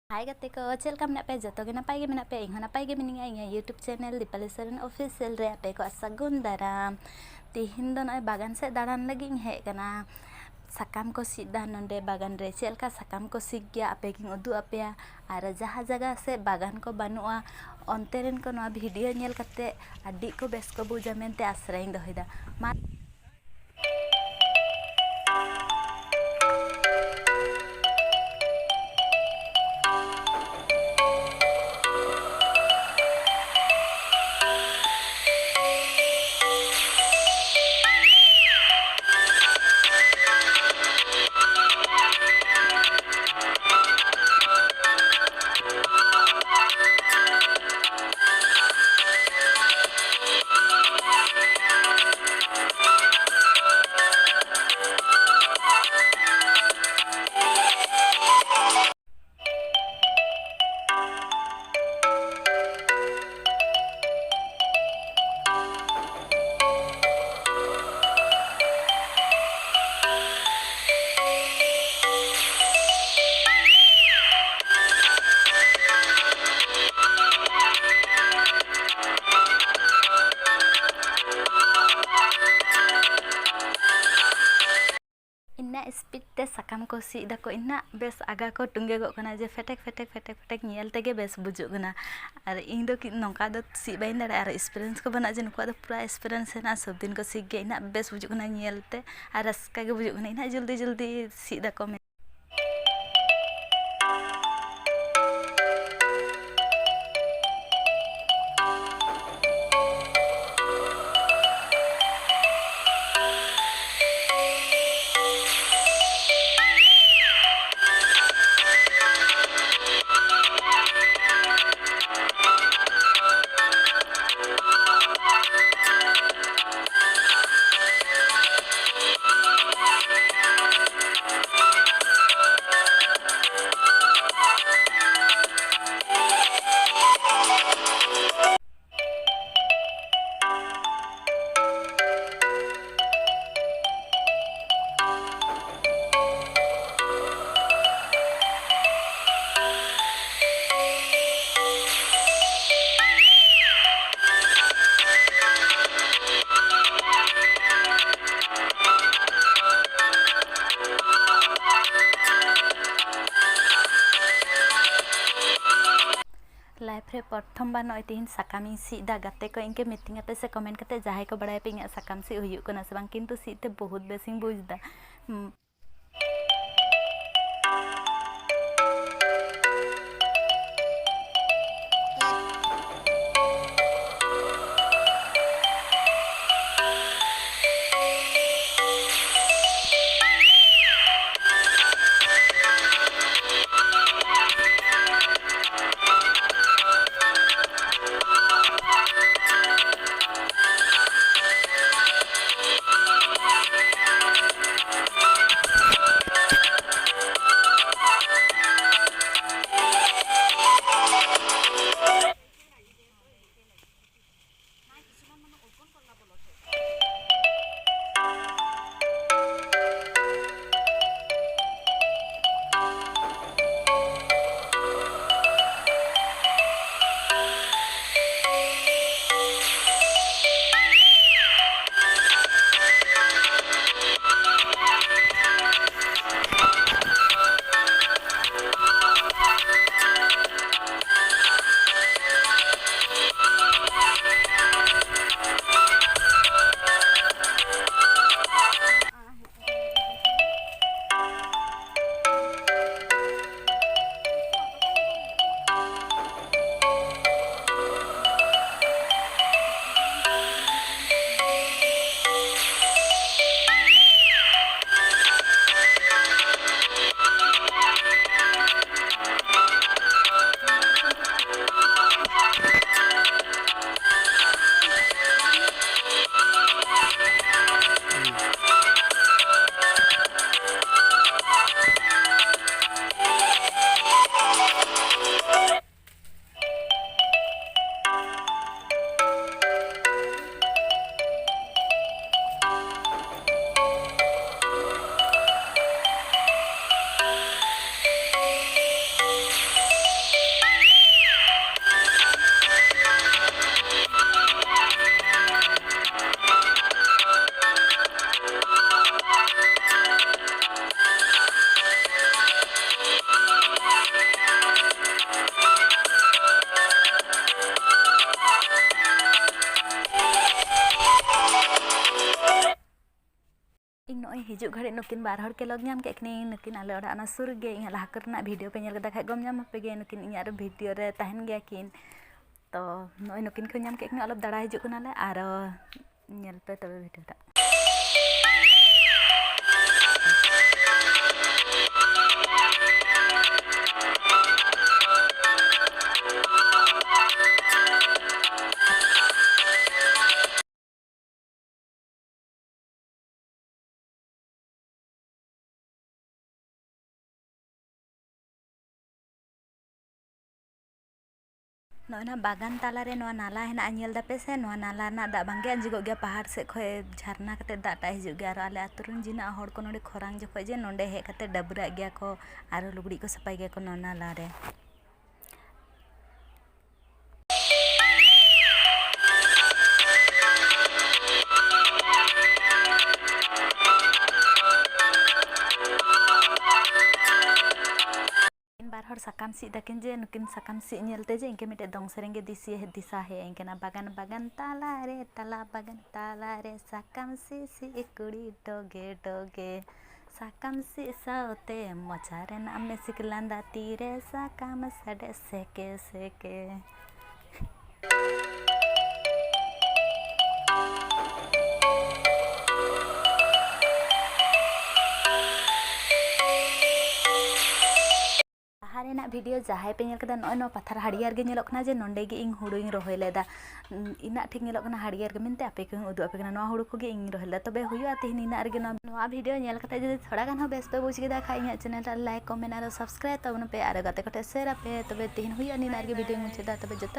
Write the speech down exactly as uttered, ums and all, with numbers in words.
ᱦᱟᱭ ᱜᱟᱛᱮ ᱠᱚ, ᱪᱮᱫ ᱞᱮᱠᱟ ᱢᱮᱱᱟᱜ ᱯᱮᱭᱟ? ᱡᱚᱛᱚ ᱜᱮ ᱱᱟᱯᱟᱭ ᱜᱮ ᱢᱮᱱᱟᱜ ᱯᱮᱭᱟ? ᱤᱧ ᱦᱚᱸ ᱱᱟᱯᱟᱭ ᱜᱮ ᱢᱤᱱᱟᱹᱧᱟ᱾ ᱤᱧᱟᱹᱜ YouTube channel Dipali Soren Official ᱨᱮ ᱟᱯᱮ ᱠᱚᱣᱟᱜ ᱥᱟᱹᱜᱩᱱ ᱫᱟᱨᱟᱢ᱾ ᱛᱤᱦᱤᱧ ᱫᱚ ᱱᱚᱜᱼᱚᱭ ᱵᱟᱜᱟᱱ ᱥᱮᱫ ᱫᱟᱬᱟᱱ ᱞᱟᱹᱜᱤᱫ ᱤᱧ ᱦᱮᱡ ᱟᱠᱟᱱᱟ᱾ ᱥᱟᱠᱟᱢ ᱠᱚ ᱥᱤᱫ ᱫᱟ ᱱᱚᱰᱮ ᱵᱟᱜᱟᱱ ᱨᱮ᱾ ᱪᱮᱫ ᱞᱮᱠᱟ ᱥᱟᱠᱟᱢ ᱠᱚ ᱥᱤᱫ ᱜᱮᱭᱟ ᱟᱯᱮ ᱜᱤᱧ ᱩᱫᱩᱜ ᱟᱯᱮᱭᱟ᱾ ᱟᱨ ᱡᱟᱦᱟᱸ ᱡᱟᱭᱜᱟ ᱥᱮᱫ ᱵᱟᱜᱟᱱ ᱠᱚ ᱵᱟᱹᱱᱩᱜᱼᱟ, ᱚᱱᱛᱮ ᱨᱮᱱ ᱠᱚ ᱱᱚᱣᱟ video ᱧᱮᱞ ᱠᱟᱛᱮ ᱟᱹᱰᱤ ᱠᱚ ᱵᱮᱥ ᱠᱚ ᱵᱩᱡᱟ ᱢᱮᱱᱛᱮ ᱟᱥᱨᱟᱧ ᱫᱚᱦᱚᱭᱮᱫᱟ᱾ ᱢᱟ ᱤᱱᱟᱹᱜ speed ᱛᱮ ᱥᱟᱠᱟᱢ ᱠᱚ ᱥᱤᱫ ᱫᱟᱠᱚ, ᱤᱱᱟᱹᱜ ᱵᱮᱥ ᱟᱜᱟ ᱠᱚ ᱴᱩᱸᱜᱮᱜᱚᱜ ᱠᱟᱱᱟ ᱡᱮ ᱯᱷᱮᱴᱮᱠ ᱯᱷᱮᱴᱮᱠ ᱯᱷᱮᱴᱮᱠ ᱯᱷᱮᱴᱮᱠ ᱧᱮᱞ ᱛᱮᱜᱮ ᱵᱮᱥ ᱵᱩᱡᱩᱜ ᱠᱟᱱᱟ᱾ ᱟᱨ ᱤᱧ ᱫᱚ ᱠᱤ ᱱᱚᱝᱠᱟ ᱫᱚ ᱥᱤᱫ ᱵᱟᱹᱧ ᱫᱟᱲᱮᱭᱟᱜᱼᱟ, ᱟᱨ experience ᱠᱚ ᱵᱟᱹᱱᱩᱜᱼᱟ ᱡᱮ ᱱᱩᱠᱩᱣᱟᱜ ᱫᱚ ᱯᱩᱨᱟᱹ experience ᱦᱮᱱᱟᱜᱼᱟ, ᱥᱚᱵ ᱫᱤᱱ ᱠᱚ ᱥᱤᱫ ᱜᱮᱭᱟ᱾ ᱤᱱᱟᱹᱜ ᱵᱮᱥ ᱵᱩᱡᱩᱜ ᱠᱟᱱᱟ ᱧᱮᱞ ᱛᱮ, ᱟᱨ ᱨᱟᱹᱥᱠᱟᱹ ᱜᱮ ᱵᱩᱡᱩᱜ ᱠᱟᱱᱟ᱾ ᱤᱱᱟᱹᱜ ᱡᱚᱞᱫᱤ ᱡᱚᱞᱫᱤ ᱥᱤᱫ ᱫᱟᱠᱚ᱾ ᱞᱟᱭᱤᱯᱷ ᱨᱮ ᱯᱨᱚᱛᱷᱚᱢ ᱵᱟᱨ ᱱᱚᱜᱼᱚᱭ ᱛᱮᱦᱮᱧ ᱥᱟᱠᱟᱢ ᱤᱧ ᱥᱤᱫ ᱫᱟ᱾ ᱜᱟᱛᱮ ᱠᱚ ᱤᱧ ᱠᱚ ᱢᱤᱛᱟᱹᱧᱟ ᱯᱮ ᱥᱮ ᱠᱚᱢᱮᱱᱴ ᱠᱟᱛᱮ, ᱡᱟᱦᱟᱸᱭ ᱠᱚ ᱵᱟᱲᱟᱭᱟ ᱯᱮ ᱤᱧᱟᱹᱜ ᱥᱟᱠᱟᱢ ᱥᱤᱫ ᱦᱩᱭᱩᱜ ᱠᱟᱱᱟ ᱥᱮ ᱵᱟᱝ, ᱠᱤᱱᱛᱩ ᱥᱤᱫ ᱛᱮ ᱵᱚᱦᱩᱛ ᱵᱮᱥ ᱤᱧ ᱵᱩᱡᱽ ᱫᱟ᱾ ᱦᱩᱸ᱾ ᱦᱤᱡᱩᱜ ᱜᱷᱟᱹᱲᱤᱡ ᱱᱩᱠᱤᱱ ᱵᱟᱨ ᱦᱚᱲ ᱠᱮᱞᱚᱜ ᱧᱟᱢ ᱠᱮᱫ ᱠᱤᱱᱟᱹᱧ᱾ ᱱᱩᱠᱤᱱ ᱟᱞᱮ ᱚᱲᱟᱜ ᱚᱱᱟ ᱥᱩᱨ ᱨᱮᱜᱮ, ᱤᱧᱟᱹᱜ ᱞᱟᱦᱟ ᱠᱚᱨᱮᱱᱟᱜ ᱵᱷᱤᱰᱤᱭᱳ ᱯᱮ ᱧᱮᱞ ᱠᱮᱫᱟ ᱠᱷᱟᱡ ᱜᱚᱢ ᱧᱟᱢ ᱟᱯᱮ ᱜᱮ, ᱱᱩᱠᱤᱱ ᱤᱧᱟᱹᱜ ᱨᱮ ᱵᱷᱤᱰᱤᱭᱳ ᱨᱮ ᱛᱟᱦᱮᱱ ᱜᱮᱭᱟ ᱠᱤᱱ᱾ ᱛᱚ ᱱᱚᱜᱼᱚᱭ ᱱᱩᱠᱤᱱ ᱠᱚ ᱧᱟᱢ ᱠᱮᱫ ᱠᱤᱱᱟ, ᱟᱞᱚᱯ ᱫᱟᱬᱟ ᱦᱤᱡᱩᱜ ᱠᱟᱱᱟᱞᱮ, ᱟᱨᱚ ᱧᱮᱞ ᱯᱮ ᱛᱚᱵᱮ ᱵᱷᱤᱰᱤᱭᱳ ᱴᱟᱜ᱾ ᱱᱚᱜᱼᱚᱭ ᱱᱚᱣᱟ ᱵᱟᱜᱟᱱ ᱛᱟᱞᱟᱨᱮ ᱱᱚᱣᱟ ᱱᱟᱞᱟ ᱦᱮᱱᱟᱜᱼᱟ, ᱧᱮᱞ ᱫᱟᱯᱮ ᱥᱮ? ᱱᱚᱣᱟ ᱱᱟᱞᱟ ᱨᱮᱱᱟᱜ ᱫᱟᱜ ᱵᱟᱝᱜᱮ ᱟᱸᱡᱮᱫᱚᱜ ᱜᱮᱭᱟ, ᱯᱟᱦᱟᱲ ᱥᱮᱫ ᱠᱷᱚᱡ ᱡᱷᱟᱨᱱᱟ ᱠᱟᱛᱮ ᱫᱟᱜ ᱴᱟᱜ ᱦᱤᱡᱩᱜ ᱜᱮᱭᱟ᱾ ᱟᱨ ᱟᱞᱮ ᱟᱹᱛᱩ ᱨᱮᱱ ᱡᱤᱱᱟᱜ ᱦᱚᱲ ᱠᱚ ᱱᱚᱰᱮ ᱠᱷᱚᱨᱟᱝ ᱡᱚᱠᱷᱚᱡ ᱡᱮ ᱱᱚᱰᱮ ᱦᱮᱡ ᱠᱟᱛᱮ ᱰᱟᱹᱵᱽᱨᱟᱹᱜ ᱜᱮᱭᱟ ᱠᱚ, ᱟᱨ ᱞᱩᱜᱽᱲᱤᱡ ᱠᱚ ᱥᱟᱯᱷᱟᱭ ᱜᱮᱭᱟ ᱠᱚ ᱱᱚᱣᱟ ᱱᱟᱞᱟ ᱨᱮ᱾ ᱵᱟᱨ ᱦᱚᱲ ᱥᱟᱠᱟᱢ ᱥᱤᱫ ᱫᱟᱠᱤᱱ, ᱡᱮ ᱱᱩᱠᱤᱱ ᱥᱟᱠᱟᱢ ᱥᱤᱫ ᱧᱮᱞᱛᱮ ᱡᱮ ᱤᱱᱠᱟᱹ ᱢᱤᱫᱴᱮᱡ ᱫᱚᱝ ᱥᱮᱨᱮᱧ ᱜᱮ ᱫᱤᱥᱟᱹ, ᱫᱤᱥᱟᱹ ᱦᱮᱡ ᱟᱹᱧ ᱠᱟᱱᱟ᱾ ᱵᱟᱜᱟᱱ ᱵᱟᱜᱟᱱ ᱛᱟᱞᱟᱨᱮ, ᱛᱟᱞᱟ ᱵᱟᱜᱟᱱ ᱛᱟᱞᱟᱨᱮ, ᱥᱟᱠᱟᱢ ᱥᱤᱫ ᱥᱤᱫ ᱠᱩᱲᱤ ᱰᱚᱜᱮ ᱰᱚᱜᱮ, ᱥᱟᱠᱟᱢ ᱥᱤᱫ ᱥᱟᱶᱛᱮ ᱢᱚᱪᱟ ᱨᱮᱱᱟᱜ ᱢᱮᱥᱤᱠ ᱞᱟᱸᱫᱟ, ᱛᱤᱨᱮ ᱥᱟᱠᱟᱢ ᱥᱟᱰᱮ ᱥᱮᱠᱮ ᱥᱮᱠᱮ᱾ ᱞᱟᱦᱟ ᱨᱮᱱᱟᱜ ᱵᱷᱤᱰᱤᱭᱳ ᱡᱟᱦᱟᱸᱭ ᱯᱮ ᱧᱮᱞ ᱠᱮᱫᱟ, ᱱᱚᱜᱼᱚᱭ ᱱᱚᱣᱟ ᱯᱟᱛᱷᱟᱨ ᱦᱟᱹᱨᱭᱟᱹᱲ ᱜᱮ ᱧᱮᱞᱚᱜ ᱠᱟᱱᱟ ᱡᱮ ᱱᱚᱸᱰᱮ ᱜᱮ ᱤᱧ ᱦᱩᱲᱩᱧ ᱨᱚᱦᱚᱭ ᱞᱮᱫᱟ᱾ ᱩᱸ, ᱤᱱᱟᱹᱜ ᱴᱷᱤᱠ ᱧᱮᱞᱚᱜ ᱠᱟᱱᱟ ᱦᱟᱹᱨᱭᱟᱹᱲ ᱜᱮ ᱢᱮᱱᱛᱮ ᱟᱯᱮ ᱠᱚᱧ ᱩᱫᱩᱜ ᱟᱯᱮ ᱠᱟᱱᱟ᱾ ᱱᱚᱣᱟ ᱦᱩᱲᱩ ᱠᱚᱜᱮ ᱤᱧ ᱨᱚᱦᱚᱭ ᱞᱮᱫᱟ᱾ ᱛᱚᱵᱮ ᱦᱩᱭᱩᱜᱼᱟ ᱛᱮᱦᱮᱧ ᱤᱱᱟᱹᱜ ᱨᱮᱜᱮ᱾ ᱱᱚᱣᱟ, ᱱᱚᱣᱟ ᱵᱷᱤᱰᱤᱭᱳ ᱧᱮᱞ ᱠᱟᱛᱮ ᱡᱩᱫᱤ ᱛᱷᱚᱲᱟ ᱜᱟᱱ ᱦᱚᱸ ᱵᱮᱥ ᱯᱮ ᱵᱩᱡᱽ ᱠᱮᱫᱟ ᱠᱷᱟᱡ, ᱤᱧᱟᱹᱜ ᱪᱮᱱᱮᱞ ᱨᱮ ᱞᱟᱭᱤᱠ, ᱠᱚᱢᱮᱱᱴ ᱟᱨ ᱥᱟᱵᱥᱠᱨᱟᱭᱤᱵ ᱛᱟᱵᱚᱱ ᱯᱮ, ᱟᱨ ᱜᱟᱛᱮ ᱠᱚᱴᱷᱮᱱ ᱥᱮᱭᱟᱨ ᱟᱯᱮ᱾ ᱛᱚᱵᱮ ᱛᱮᱦᱮᱧ ᱦᱩᱭᱩᱜᱼᱟ ᱱᱤᱱᱟᱹᱜ ᱨᱮᱜᱮ ᱵᱷᱤᱰᱤᱭᱳᱧ ᱢᱩᱪᱟᱹᱫᱟ᱾ ᱛᱚᱵᱮ ᱡᱚᱛᱚ